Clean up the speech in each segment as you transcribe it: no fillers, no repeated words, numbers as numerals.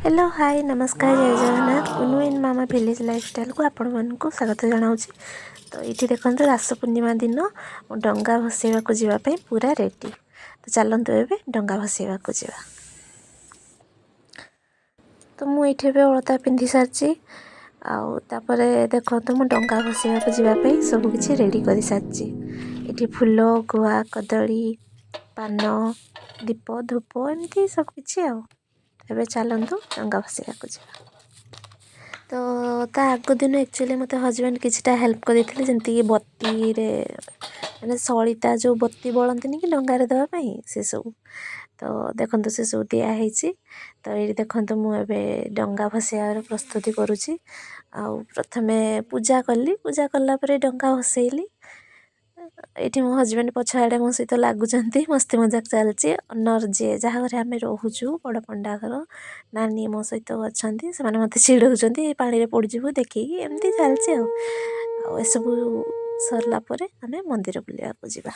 Hello, hi, ନମସ୍କାର, ଜୟ Jagannath. Kunu in mama village ଲାଇଫଷ୍ଟାଇଲ୍କୁ ଆପଣମାନଙ୍କୁ ସ୍ୱାଗତ ଜଣାଉଛି। ତ ଏଇଠି ଦେଖନ୍ତୁ, ରାସ ପୂର୍ଣ୍ଣିମା ଦିନ ମୁଁ ଡଙ୍ଗା ଭସେଇବାକୁ ଯିବା ପାଇଁ ପୁରା ରେଡ଼ି। ତ ଚାଲନ୍ତୁ, ଏବେ ଡଙ୍ଗା ଭସେଇବାକୁ ଯିବା। ତ ମୁଁ ଏଇଠି ଏବେ ଅଳତା ପିନ୍ଧି ସାରିଛି ଆଉ ତାପରେ ଦେଖନ୍ତୁ, ମୁଁ ଡଙ୍ଗା ଭସେଇବାକୁ ଯିବା ପାଇଁ ସବୁକିଛି ରେଡ଼ି କରିସାରିଛି। ଏଠି ଫୁଲ, ଗୁଆ, କଦଳୀ, ପାନ, ଦୀପ, ଧୂପ, ଏମିତି ସବୁକିଛି। ଆଉ ଏବେ ଚାଲନ୍ତୁ, ଡଙ୍ଗା ଭସେଇବାକୁ ଯିବା। ତ ତା ଆଗ ଦିନ ଆକ୍ଚୁଆଲି ମୋତେ ହଜବେଣ୍ଡ କିଛିଟା ହେଲ୍ପ କରିଦେଇଥିଲେ, ଯେମିତିକି ବତୀରେ ମାନେ ସଳିତା, ଯେଉଁ ବତୀ ବଳନ୍ତିନି କି ଡଙ୍ଗାରେ ଦେବା ପାଇଁ, ସେସବୁ। ତ ଦେଖନ୍ତୁ, ସେସବୁ ଦିଆହେଇଛି। ତ ଏଇଠି ଦେଖନ୍ତୁ, ମୁଁ ଏବେ ଡଙ୍ଗା ଭସେଇବାର ପ୍ରସ୍ତୁତି କରୁଛି। ଆଉ ପ୍ରଥମେ ପୂଜା କଲି, ପୂଜା କଲା ପରେ ଡଙ୍ଗା ଭସେଇଲି। ଏଇଠି ମୋ ହଜବେଣ୍ଡ ପଛଆଡ଼େ ମୋ ସହିତ ଲାଗୁଛନ୍ତି, ମସ୍ତି ମଜାକ ଚାଲିଛି। ଓନର୍ ଯିଏ, ଯାହା ଘରେ ଆମେ ରହୁଛୁ, ବଡ଼ ପଣ୍ଡା ଘର ନାନୀ ମୋ ସହିତ ଅଛନ୍ତି, ସେମାନେ ମୋତେ ଚିଡ଼ଉଛନ୍ତି, ପାଣିରେ ପଡ଼ିଯିବୁ ଦେଖିକି। ଏମିତି ଚାଲିଛି। ଆଉ ଏସବୁ ସରିଲା ପରେ ଆମେ ମନ୍ଦିର ବୁଲିବାକୁ ଯିବା।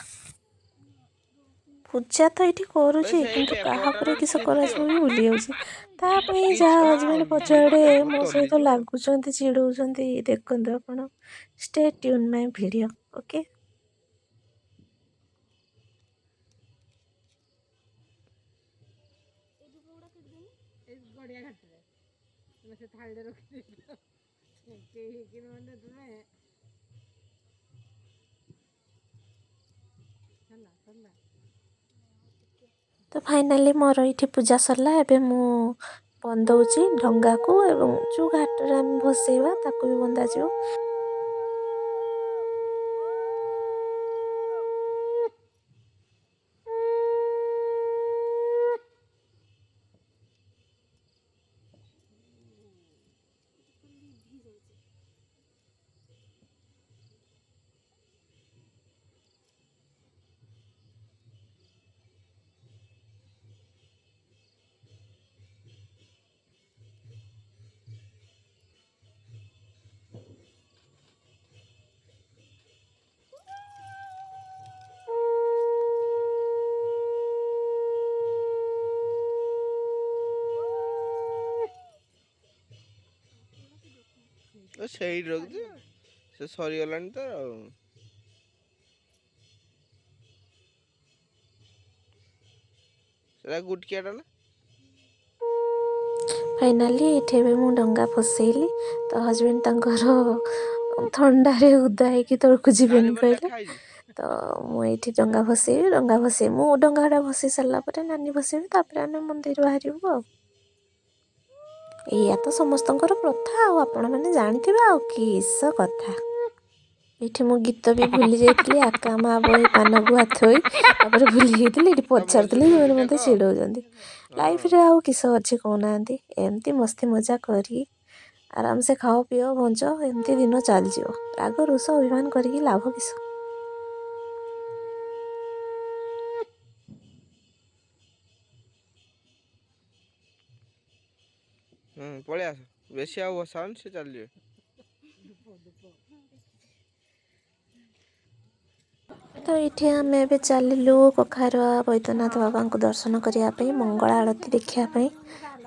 ପୂଜା ତ ଏଇଠି କରୁଛି, ସେଇ କିନ୍ତୁ କାହା ପେପରଟାରେ ଉପରେ କିସ ଛିଞ୍ଚିବ କରାଯିବ ବି ଭୁଲି ଯାଉଛି। ତା ପାଇଁ ଯାହା କିଛି ହଜବେଣ୍ଡ ପଛଆଡ଼େ ପେପର ମୋ ସହିତ ତରଳିଯିବ। ଲାଗୁଛନ୍ତି, ଚିଡ଼ଉଛନ୍ତି, ଦେଖନ୍ତୁ ଆପଣ। Stay tune my video, okay. ଏଇ ଗଡ଼ିଆ ଘାଟରେ ତୁମେ ସେ ଥାଳିରେ ରଖିଦେଇଛ, ଛେଞ୍ଚେଇ ହେଇକି ମାନେ ତୁମେ ହେଲା, ସରିଲା। ତ ଫାଇନାଲି ମୋର ଏଇଠି ପୂଜା ସରିଲା। ଏବେ ମୁଁ ବନ୍ଦଉଛି ଡଙ୍ଗାକୁ ଏବଂ ଯେଉଁ ଘାଟରେ ଆମେ ଭସେଇବା, ତାକୁ ବି ବନ୍ଦାଯିବ। ସେଇଠି ରଖିଦିଅ, ସେ ସରିଗଲାଣି ତ ଆଉ। ସେଟା ଗୁଟକିଆଟା ନା। ଫାଇନାଲି ଏଇଠି ଏବେ ମୁଁ ଡଙ୍ଗା ଭସେଇଲି। ତ ହଜବେଣ୍ଡ ତାଙ୍କର ଥଣ୍ଡାରେ ଓଦା ହେଇକି ତଳକୁ ତାରି ଯିବେନି ଉପରେ କହିଲେ। ଲେଖା ହେଇଛି। ତ ମୁଁ ଏଇଠି ଡଙ୍ଗା ଭସେଇବି। ଡଙ୍ଗା ଭସେଇ, ମୁଁ ଡଙ୍ଗାଟା ଭସେଇ ସାରିଲା ପରେ ନାନୀ ଭସେଇବେ, ତାପରେ ଆମେ ମନ୍ଦିର ବାହାରିବୁ। ଆଉ ଏଇଆ ତ ସମସ୍ତଙ୍କର ପ୍ରଥା, ଆଉ ଆପଣମାନେ ଜାଣିଥିବେ, ଆଉ କିସ କଥା। ଏଇଠି ମୁଁ ଗୀତ ବି ଭୁଲି ଯାଇଥିଲି, ଆକା ମା ବହି ପାନ ଗୁଆ ଥୋଇ, ତାପରେ ଭୁଲି ଯାଇଥିଲି। ଏଠି ତା ପଚାରୁଥିଲି, ମଝିରେ ସେମାନେ ମୁଣ୍ଡିଟା ମୋତେ କହ। ଚିଡ଼ଉଛନ୍ତି। ହଁ। ଲାଇଫରେ ଆଉ କିସ ଅଛି କହୁନାହାନ୍ତି? ଏମିତି ମସ୍ତି ମଜା କରି ଆରାମସେ ଖାଅ, ପିଅ, ବଞ୍ଚ, ଏମିତି ଦିନ ଚାଲିଯିବ। ରାଗ ରୁଷ ଅଭିମାନ କରିକି ଲାଭ କିସ? ହୁଁ, ପଳେଇ ଆସ, ବେଶୀ ଆଉ ବସାଅନି, ସେ ଚାଲିଯିବେ। ଧୂପ, ଧୂପ। ତ ଏଇଠି ଆମେ ଏବେ ଚାଲିଲୁ କଖାରୁଆ ବୈଦ୍ୟନାଥ ବାବାଙ୍କୁ ଦର୍ଶନ କରିବା ପାଇଁ, ମଙ୍ଗଳା ଆଳତୀ ଦେଖିବା ପାଇଁ।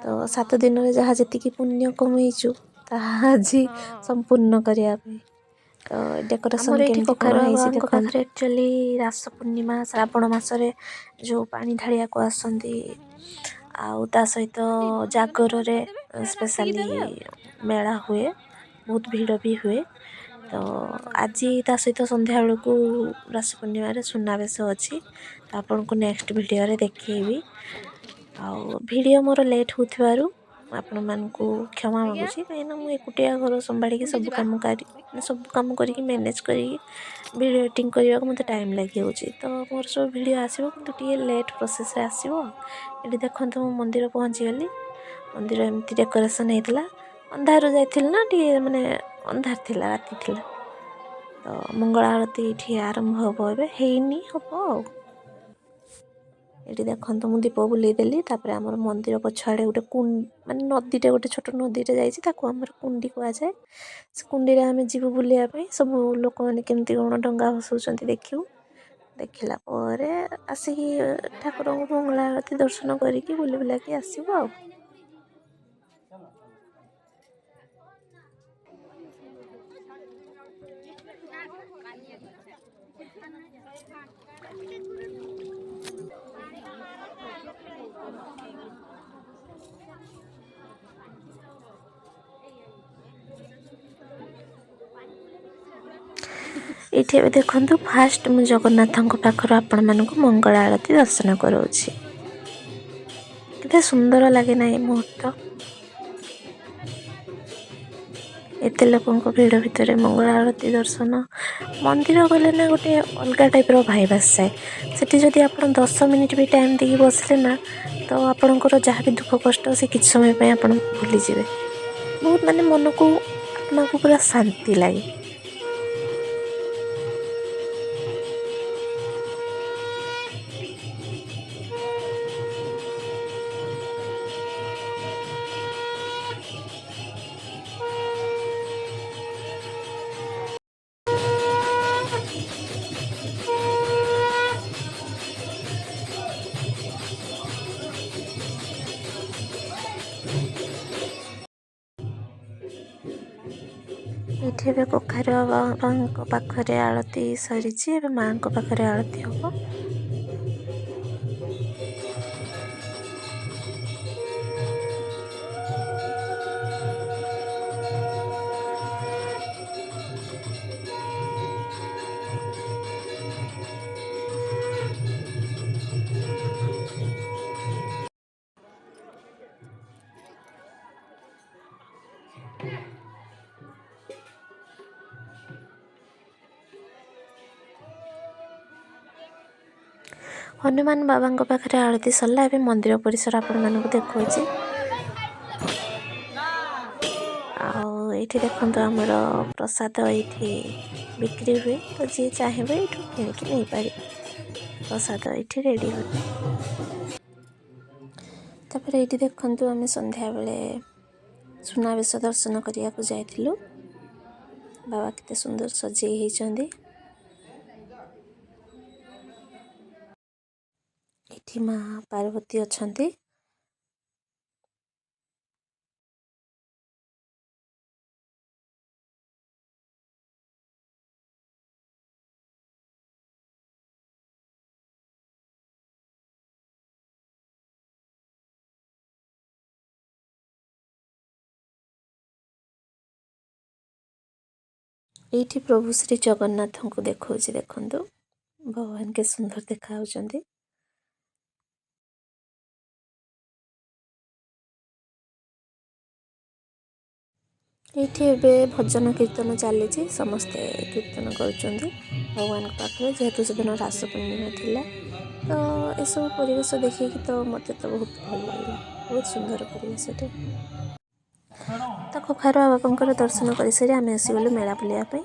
ତ 7 ଦିନରେ ଯାହା ଯେତିକି ପୁଣ୍ୟ କମେଇଛୁ, ତାହା ଆଜି ସମ୍ପୂର୍ଣ୍ଣ କରିବା ପାଇଁ। ତ ଡେକୋରେସନ୍ ଆମର ଏଇଠି କେମିତି କ'ଣ କଖାରୁଆ ହେଇଛି ବାବାଙ୍କ ଦେଖନ୍ତୁ। ପାଖରେ ଆକ୍ଚୁଆଲି ରାସ ପୂର୍ଣ୍ଣିମା, ଶ୍ରାବଣ ମାସରେ ଯେଉଁ ପାଣି ଢାଳିବାକୁ ଆସନ୍ତି, ଆଉ ତା ସହିତ ଜାଗରରେ ସ୍ପେଶାଲି ମେଳା ହୁଏ, ବହୁତ ଭିଡ଼ ବି ହୁଏ। ତ ଆଜି ତା ସହିତ ସନ୍ଧ୍ୟାବେଳକୁ ରାସ ପୂର୍ଣ୍ଣିମାରେ ସୁନାବେଶ ଅଛି। ତ ଆପଣଙ୍କୁ ନେକ୍ସଟ ଭିଡ଼ିଓରେ ଦେଖେଇବି। ଆଉ ଭିଡ଼ିଓ ମୋର ଲେଟ୍ ହେଉଥିବାରୁ ଆପଣମାନଙ୍କୁ କ୍ଷମା ମାଗୁଛି, କାହିଁକିନା ମୁଁ ଏକୁଟିଆ ଘର ସମ୍ଭାଳିକି ସବୁ କାମ କରି, ମାନେ ସବୁ କାମ କରିକି, ମ୍ୟାନେଜ୍ କରିକି ଭିଡ଼ିଓ ଏଡ଼ିଟିଂ କରିବାକୁ ମୋତେ ଟାଇମ୍ ଲାଗିଯାଉଛି। ତ ମୋର ସବୁ ଭିଡ଼ିଓ ଆସିବ, କିନ୍ତୁ ଟିକେ ଲେଟ୍ ପ୍ରୋସେସ୍ରେ ଆସିବ। ଏଠି ଦେଖନ୍ତୁ, ମୁଁ ମନ୍ଦିର ପହଞ୍ଚିଗଲି। ମନ୍ଦିର ଏମିତି ଡେକୋରେସନ୍ ହେଇଥିଲା। ଅନ୍ଧାରୁ ଯାଇଥିଲି ନା, ଟିକେ ମାନେ ଅନ୍ଧାର ଥିଲା, ରାତି ଥିଲା। ତ ମଙ୍ଗଳ ଆଳତୀ ଏଇଠି ଆରମ୍ଭ ହେବ, ଏବେ ହେଇନି, ହେବ। ଆଉ ଏଠି ଦେଖନ୍ତୁ, ମୁଁ ଦୀପ ବୁଲେଇ ଦେଲି। ତାପରେ ଆମର ମନ୍ଦିର ପଛଆଡ଼େ ଗୋଟେ ମାନେ ନଦୀଟେ, ଗୋଟେ ଛୋଟ ନଦୀଟେ ଯାଇଛି, ତାକୁ ଆମର କୁଣ୍ଡି କୁହାଯାଏ। ସେ କୁଣ୍ଡିରେ ଆମେ ଯିବୁ ବୁଲିବା ପାଇଁ। ସବୁ ଲୋକମାନେ କେମିତି କ'ଣ ଡଙ୍ଗା ଭସଉଛନ୍ତି ଦେଖିବୁ। ଦେଖିଲା ପରେ ଆସିକି ଠାକୁରଙ୍କୁ ମଙ୍ଗଳା ଆଳତୀ ଦର୍ଶନ କରିକି ବୁଲି ବୁଲାକି ଆସିବୁ। ଆଉ ଏଇଠି ଏବେ ଦେଖନ୍ତୁ, ଫାଷ୍ଟ ମୁଁ ଜଗନ୍ନାଥଙ୍କ ପାଖରୁ ଆପଣମାନଙ୍କୁ ମଙ୍ଗଳ ଆଳତୀ ଦର୍ଶନ କରାଉଛି। କେତେ ସୁନ୍ଦର ଲାଗେ ନା ଏ ମୁହୂର୍ତ୍ତ? ଏତେ ଲୋକଙ୍କ ଭିଡ଼ ଭିତରେ ମଙ୍ଗଳ ଆଳତୀ ଦର୍ଶନ। ମନ୍ଦିର ଗଲେ ନା ଗୋଟେ ଅଲଗା ଟାଇପ୍ର ଭାଇବ୍ ଆସିଯାଏ। ସେଠି ଯଦି ଆପଣ 10 ମିନିଟ୍ ବି ଟାଇମ୍ ଦେଇକି ବସିଲେ ନା, ତ ଆପଣଙ୍କର ଯାହା ବି ଦୁଃଖ କଷ୍ଟ, ସେ କିଛି ସମୟ ପାଇଁ ଆପଣ ଭୁଲିଯିବେ। ବହୁତ ମାନେ ମନକୁ, ଆତ୍ମାକୁ ପୁରା ଶାନ୍ତି ଲାଗେ। ଏଇଠି ଏବେ କଖାରୁ ବାବାଙ୍କ ପାଖରେ ଆଳତୀ ସରିଛି। ଏବେ ମାଆଙ୍କ ପାଖରେ ଆଳତୀ ହେବ। ହନୁମାନ ବାବାଙ୍କ ପାଖରେ ଆଳତୀ ସରିଲା। ଏବେ ମନ୍ଦିର ପରିସର ଆପଣମାନଙ୍କୁ ଦେଖାଉଛି। ଆଉ ଏଇଠି ଦେଖନ୍ତୁ, ଆମର ପ୍ରସାଦ ଏଇଠି ବିକ୍ରି ହୁଏ। ତ ଯିଏ ଚାହିଁବେ ଏଇଠୁ କିଣିକି ନେଇପାରିବେ। ପ୍ରସାଦ ଏଇଠି ରେଡ଼ି ହୁଏ। ତାପରେ ଏଇଠି ଦେଖନ୍ତୁ, ଆମେ ସନ୍ଧ୍ୟାବେଳେ ସୁନାବେଶ ଦର୍ଶନ କରିବାକୁ ଯାଇଥିଲୁ। ବାବା କେତେ ସୁନ୍ଦର ସଜେଇ ହେଇଛନ୍ତି। ଏଠି ମା ପାର୍ବତୀ ଅଛନ୍ତି। ଏଇଠି ପ୍ରଭୁ ଶ୍ରୀ ଜଗନ୍ନାଥଙ୍କୁ ଦେଖାଉଛି। ଦେଖନ୍ତୁ, ଭଗବାନ କେତେ ସୁନ୍ଦର ଦେଖାଯାଉଛନ୍ତି। ଏଇଠି ଏବେ ଭଜନ କୀର୍ତ୍ତନ ଚାଲିଛି। ସମସ୍ତେ କୀର୍ତ୍ତନ କରୁଛନ୍ତି ଭଗବାନଙ୍କ ପାଖରେ, ଯେହେତୁ ସେଦିନ ରାସ ପୂର୍ଣ୍ଣିମା ଥିଲା। ତ ଏସବୁ ପରିବେଶ ଦେଖିକି ତ ମୋତେ ତ ବହୁତ ଭଲ ଲାଗିଲା। ବହୁତ ସୁନ୍ଦର ପରିବେଶଟେ। ତ କଖାରୁ ବାବାଙ୍କର ଦର୍ଶନ କରିସାରି ଆମେ ଆସିଗଲୁ ମେଳା ବୁଲିବା ପାଇଁ।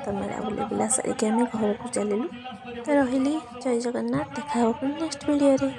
ତ ମେଳା ବୁଲି ବୁଲା ସାରିକି ଆମେ ଘରକୁ ଚାଲିଲୁ। ତ ରହିଲି, ଜୟ ଜଗନ୍ନାଥ। ଦେଖା ହେବ ପୁଣି ନେକ୍ସଟ ଭିଡ଼ିଓରେ।